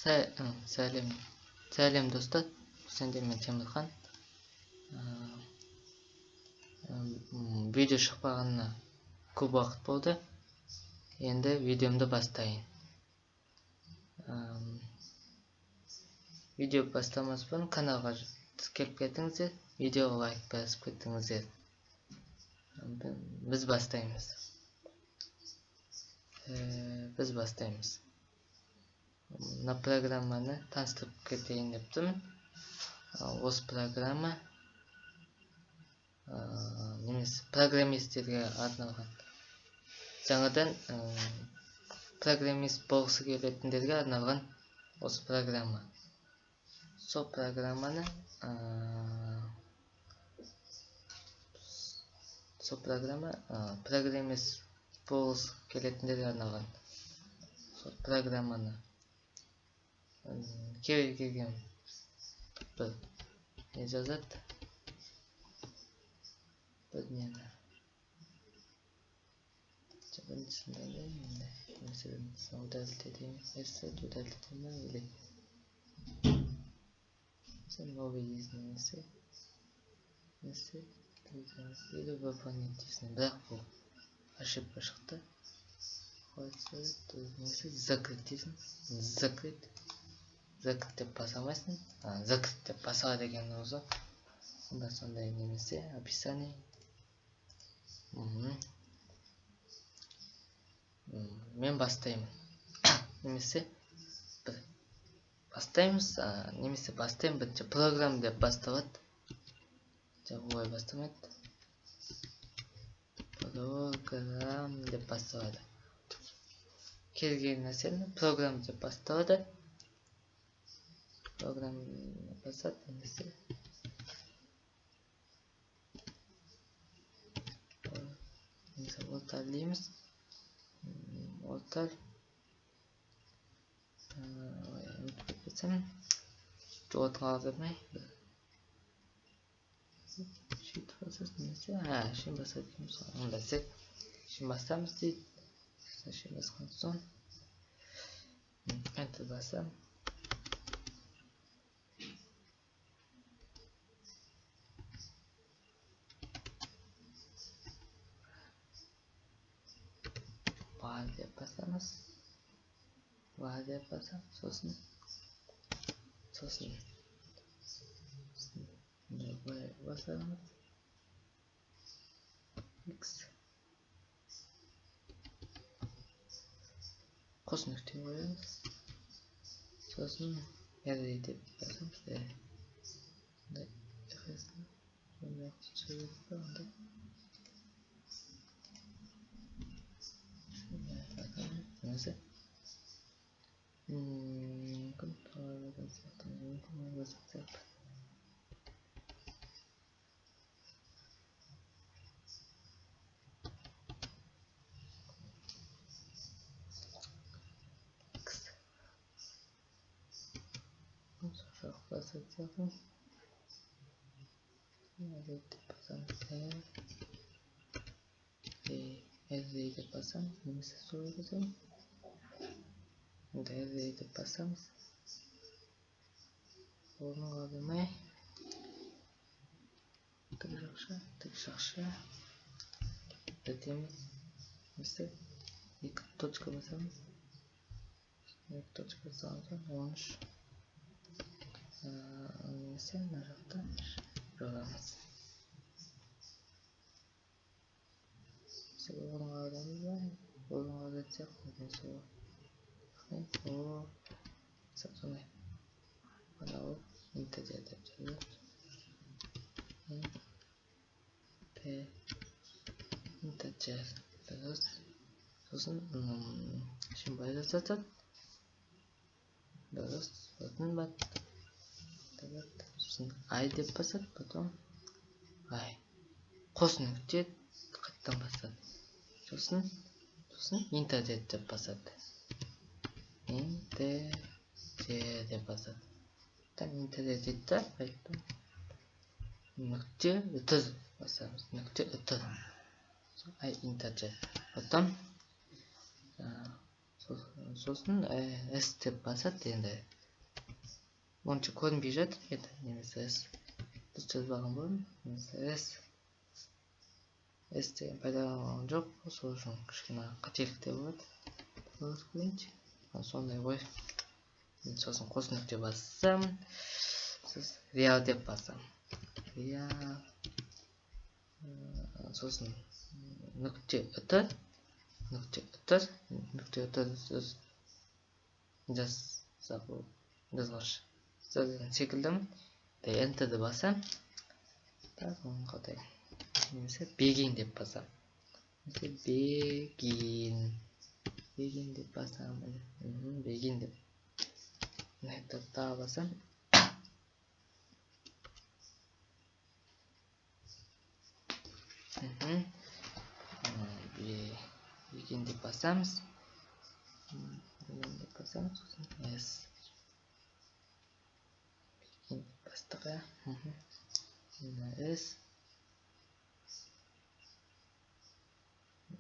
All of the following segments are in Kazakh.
Сәлем, сәлем, достар! Сендермен Темірхан. Видео шықпағанына көп уақыт болды. Енді видеомды бастайын. Видео бастамас бұрын каналға тіркеліп кетіңіздер, видеоға лайк басып кетіңіздер. Біз бастаймыз. Біз бастаймыз. Мына программаны таныстырып кетейін деп тұрмын. Осы программа немесе программистерге арналған, жаңадан программист болғысы келетіндерге арналған осы программа. Сол программаны сол программа программист болғысы келетіндерге арналған. Сол программаны керек келген бір не жазады, бір нені біріншісін таңдаймын енді, немесе біріншісін удалить етейін, удалить етейін ба, или новый дейсің, немесе или выполнить дейсің. Бірақ бұл ошибка шықты. Немесе закрыть дейсің, закрыть, закрыть деп баса алмайсың. Закрыть деп баса деген өзі онда сондай. Немесе описание. Мен бастаймын, немесе бір бастаймыз, немесе бастаймын, бірінші программа деп басталады. Жоқ, олай бастамайды, программ деп басталады. Келген нәрсені программ деп басталады, программ басады. Немесе отар дейміз, отар. Ұмытып кетсем, отқа алдырмай сөйтіп басасыз, немесе шын басады екенбіз ғой. Онда шын басамыз дейді. Шын басқан соң Enter басамын. Var деп басамыз, var деп басамыз. Сосын былай басамыз, x қос нүкте қоямыз, сосын r деп басамыз. Немесе мүмкін сияқты, мүмкін сияқты. Басатын деп басамыз, R деп басамыз, немесе солай басамыз. Енді R деп басамыз, орын қалдырмай тік жақша, тік жақша бітеміз. Немесе екі точка басамыз, екі точка басқан соң 13, немесе мына жақта жазамыз. Орын қалдырамыз ба, орын қалдыратын сияқты. Сондай анау integer деп жазамыз, п integer дұрыс. Сосын шын былай жазады, дұрыс. Сосын сосын i деп басады, потом i қос нүкте қайтадан басады, сосын integer деп басады, integer деп басады. Integer дейді да, қайтадан нүкте үтір басамыз, нүкте үтір i integer, потом сосын s деп басады. Енді Онша көрінбей жатыр енді, немесе S дұрыс жазбаған болармын, немесе S S деген пайдаланған жоқ, сол үшін кішкене қателіктер болады. Көрейінші. Сондай ғой. Сосын қос нүкте бассам, сосын реал деп бассам. Реал. Сосын нүкте үтір, нүкте үтір, нүкте үтір сөз жазсақ жазғыш секілдімін. Enter-ді бассам, так, оны қалай? Немесе begin деп басам. Немесе begin. Begin деп басам. Begin деп. Enter тағы басам. Begin деп басамыз. Begin деп басамыз. Сосын S. Begin деп бастық, иә. S.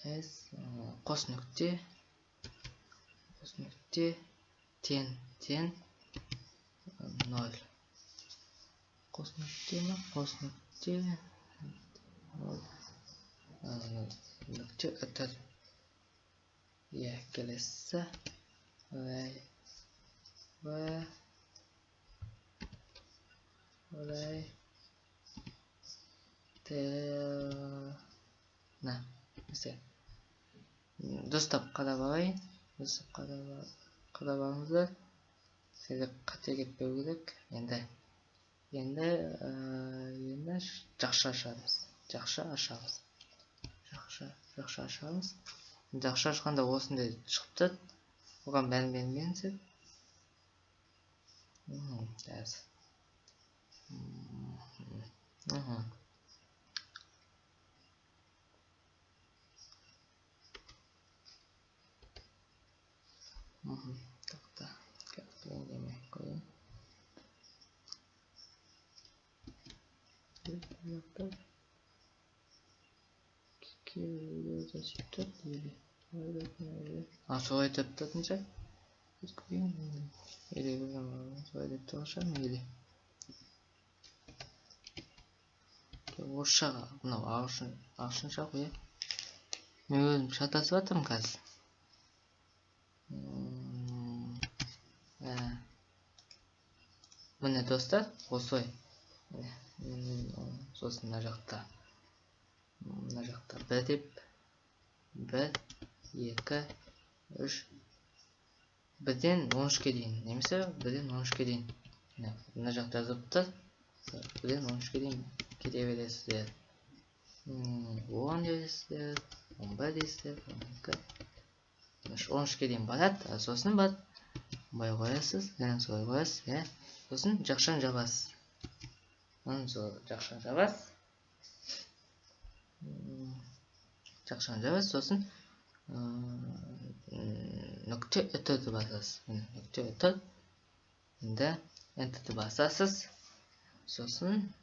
S, қос нүкте, қос нүкте, тең, тең, 0. Қос нүкте ма? Қос нүкте, 0. Нүкте үтір. Иә, келесі. В, В, В, Т, на. Дұрыстап қарап алайын. Дұрыстап қарап алыңыздар. Сізде қате кетпеу керек. Енді жақша ашамыз. Жақша ашамыз. Жақша ашамыз. Жақша ашқанда осындай шығып тұрады. Оған мән бермеңіздер. Қазір. Тоқта. Демей қояйын. Солай деп тұратын шығар. Или солай деп тұрған шығар, или орысшаға, мынау ағылшынша ғой, иә. Мен өзім шатасып жатырмын қазір. Міне достар, осылай. Сосын мына жақта, мына жақта бір деп, 1, 2, 3, 1-ден 13-ке дейін, немесе 1-ден 13-ке дейін. Мына жақта жазып тұр. 1-ден 13-ке дейін кете бересіздер. 10 дейсіздер, 11 дейсіздер, 12, 13-ке дейін барады, сосын барып былай қоясыз, және солай қоясыз, иә. Сосын жақшаны жабасыз. Сол жақшаны жабасыз. Жақшаны жабасыз, сосын нүкте үтірді басасыз. Нүкте үтір. Енді Enter-ді басасыз. Сосын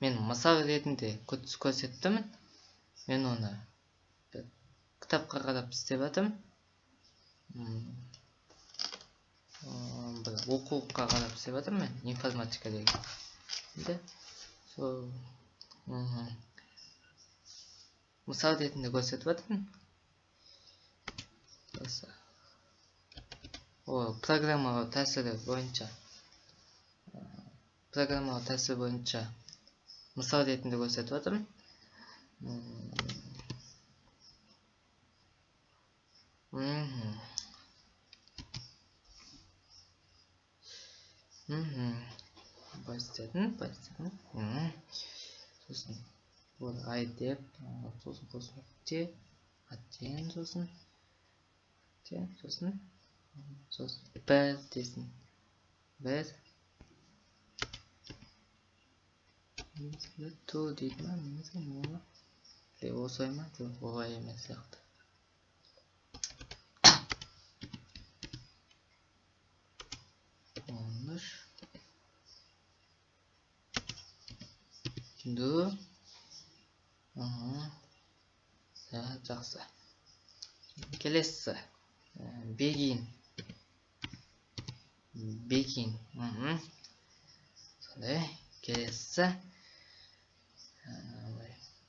мен мысал ретінде көрсеттім. Мен оны кітапқа қарап істеп жатырмын. Бір оқулыққа қарап істеп жатырмын мен, информатика деген. Енді сол мысал ретінде көрсетіп жатырмын. Ол программалау тәсілі бойынша, программалау тәсілі бойынша мысал ретінде көрсетіп жатырмын. Былай істедім. Сосын бұл ай деп, сосын қосып те, аттен сосын, те, сосын, сосын бір десін. Бір. Ту дейді ма, немесе не ма? Или осылай ма? Жоқ, олай емес сияқты. 13. Ду. Жақсы. Келесі. Begin. Begin. Сондай. Келесі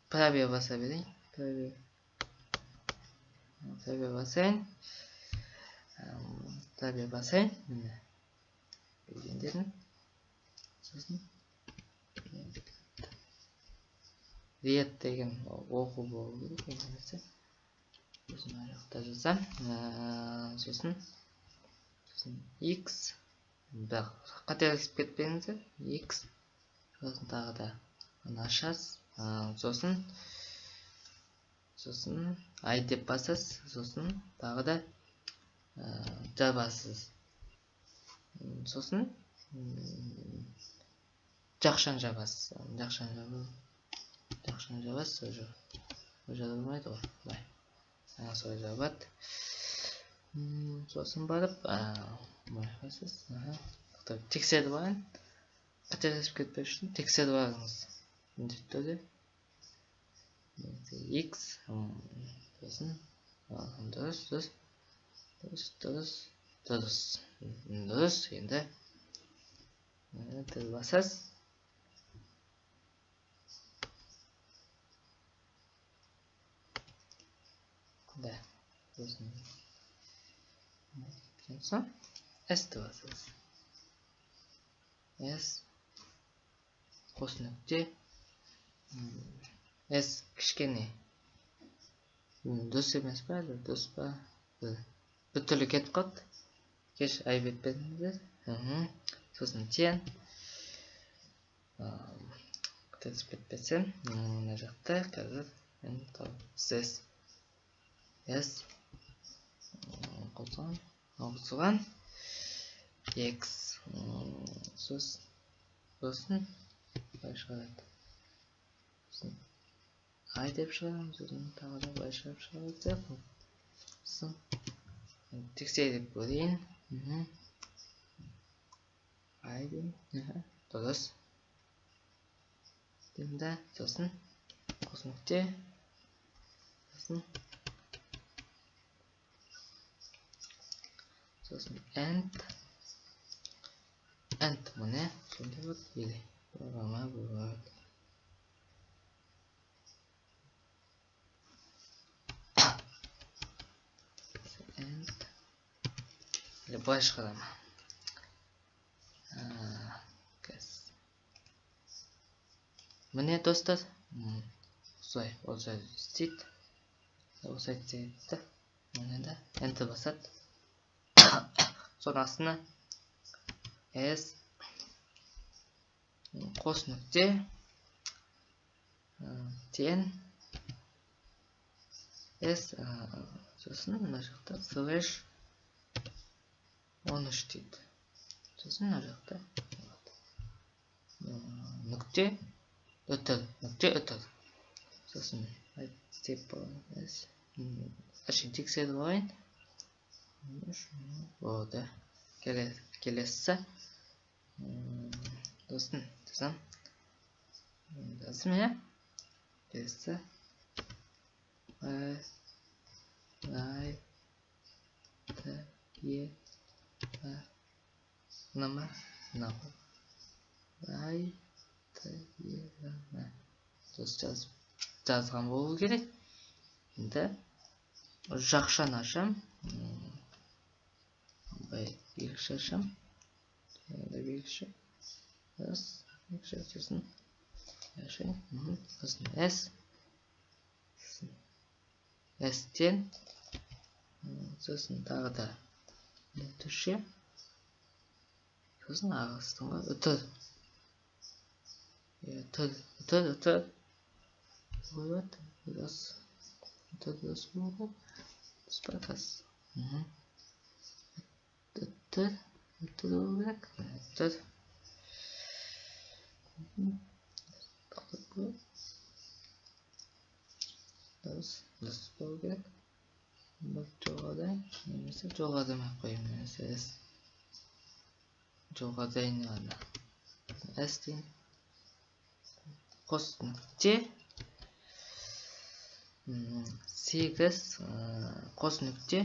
пробел баса берейін. Пробел басайын. Пробел басайын. Міне. Begin дедім. Сосын read деген оқу болу керек немесе. Сосын ана жақта жазсам, сосын x, бірақ қателесіп кетпеңіздер, x, сосын тағы да ашасыз, сосын i деп басасыз, сосын тағы да жабасыз, сосын жақшаны жабасыз, жақшаны жабасыз, уже жабылмайды ғой, былай. Солай жабады. Сосын барып, байқайсыз, тексеріп алайын. Қателесіп кетпес үшін тексеріп алыңыз. Міндетті түрде. X, сосын дұрыс, дұрыс, дұрыс, дұрыс, дұрыс, дұрыс. Енді тіл басасыз. Да, сосын S-ті басасыз. S қос нүкте S кішкене. Дұрыс емес па, дұрыс па? Бір түрлі кетіп қалды. Кеш айып етпедіңіздер. Сосын тең. Қателесіп кетпесем, мына жақта қазір S. S қосылған X, сосын былай шығарады, сосын I деп шығарамыз, сосын тағы да былай шығарып шығарады. Сосын тексеріп көрейін. I деймін, дұрыс деймін да, сосын қос нүкте, сосын end, міне сондай болады, или бола болады. End или былай шығарамын. Міне достар, осылай осылай істейді, осылай істейді. Міне да enter басады. Соның астына S қос нүкте тең S, сосын мына жақта слэш 13 дейді. Сосын мына жақта нүкте үтір, нүкте үтір. Сосын істеп әшейін тексеріп алайын. Болды. Келесі. Сосын жазам. Жаздым, иә. Келесі. I, T, E, A, мына ма? Мына ғой. I, T, E, A, М. Сосын жазған болу керек. Енді жақшаны ашам. Былай белгіші ашам. Белгіші. S, белгіші, сосын ашайын. Сосын S. Сосын S-тен. Сосын тағы да нүкте. Сосын астыңғы үтір. Үтір, үтір, үтір. Болады. Дұрыс. Үтір дұрыс болады. Дұрыс па? Дұрыс. Үтір, үтір болу керек. Үтір. Тоқтап қояйық. Дұрыс, дұрыс болу керек. Бір жоғарыда, немесе жоғарыдамай ақ қояйын, немесе S. Жоғарыдайын ғана. S дейін. Қос нүкте. 8 қос нүкте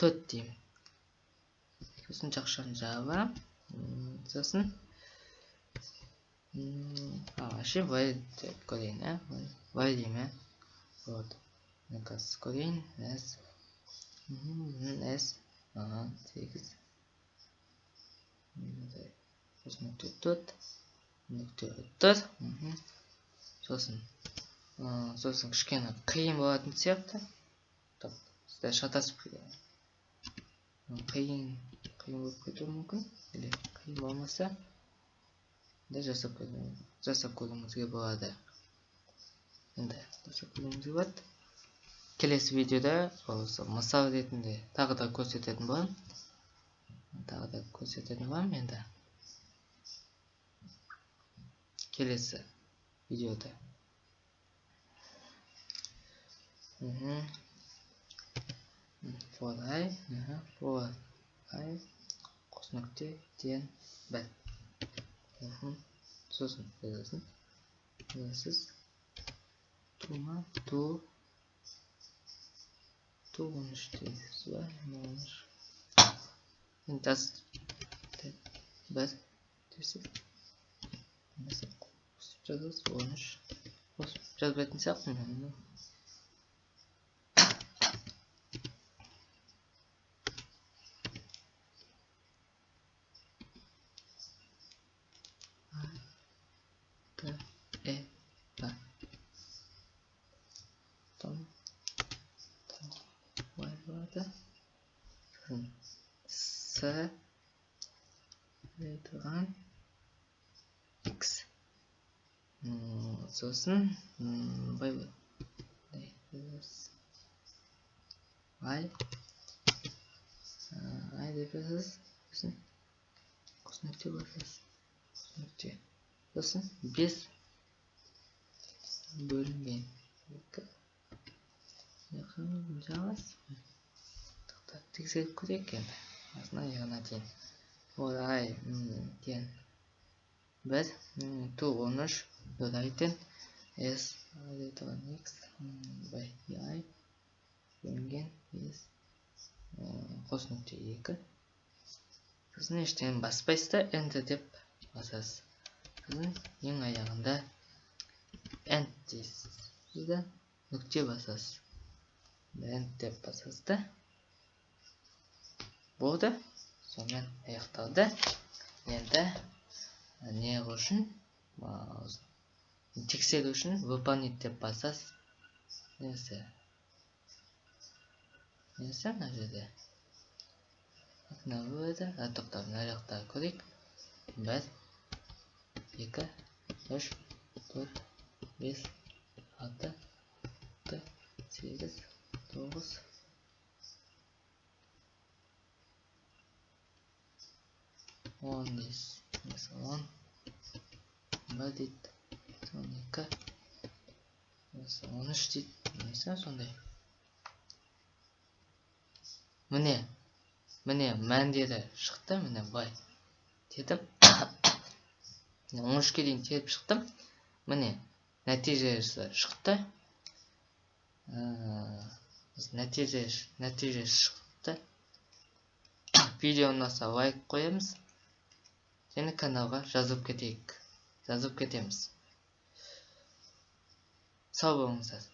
4 деймін. Сосын жақшаны жабамын. Сосын вообще былай деп көрейін, ә? Былай деймін, ә? Вот. Мен қазір көрейін. S S 8 сосын нүкте 4 нүкте 4. Сосын сосын кішкене қиын болатын сияқты. Так, сіздер шатасып қиын болып кетуі мүмкін. Или қиын болмаса да жасап көруіңізге болады. Енді жасап көруіңізге болады. Келесі видеода осы мысал ретінде тағы да көрсететін боламын. Тағы да көрсететін боламын енді. Келесі видеода. For i, for i қос нүкте тең 1. Сосын жазасың. Жазасыз. Тума ту 13 дейсіз ба? 13. Енді 1 дейсіз. Немесе қосып жазасыз 13. Қосып жазбайтын сияқтымын мен. Т, Э, П. Том, Y болады. Сосын С тұрған X. Сосын Y I деп жазасыз. Сосын қос нүкте қоясыз. Қос нүкте. Сосын 5 бөлінген 2. Жағыз. Тексеріп көрейік енді. Басынан аяғына дейін. For i тең 1 ту 13 4 i тең S тұрған X y i бөлінген S қос нүкте 2. Сосын ештеңені баспайсыз да Enter деп басасыз. Сосын ең аяғында End дейсіз да нүкте басасыз. End деп басасыз да болды. Сонымен аяқталды. Енді не үшін тексеру үшін выполнить деп басасыз. Немесе мына жерде мына тоқтап мына жақта көрейік. 1 2 3 4 5 6 7 8 9 10 дейсіз. 10 1 дейді, 12 13 дейді, немесе сондай. Міне, міне мәндері шықты, міне былай дедім. 13-ке дейін теріп шықтым. Міне нәтижесі шықты. Нәтиже шықты. Видео ұнаса лайк қоямыз. Және каналға жазылып кетейік. Жазылып кетеміз. Сау болыңыздар.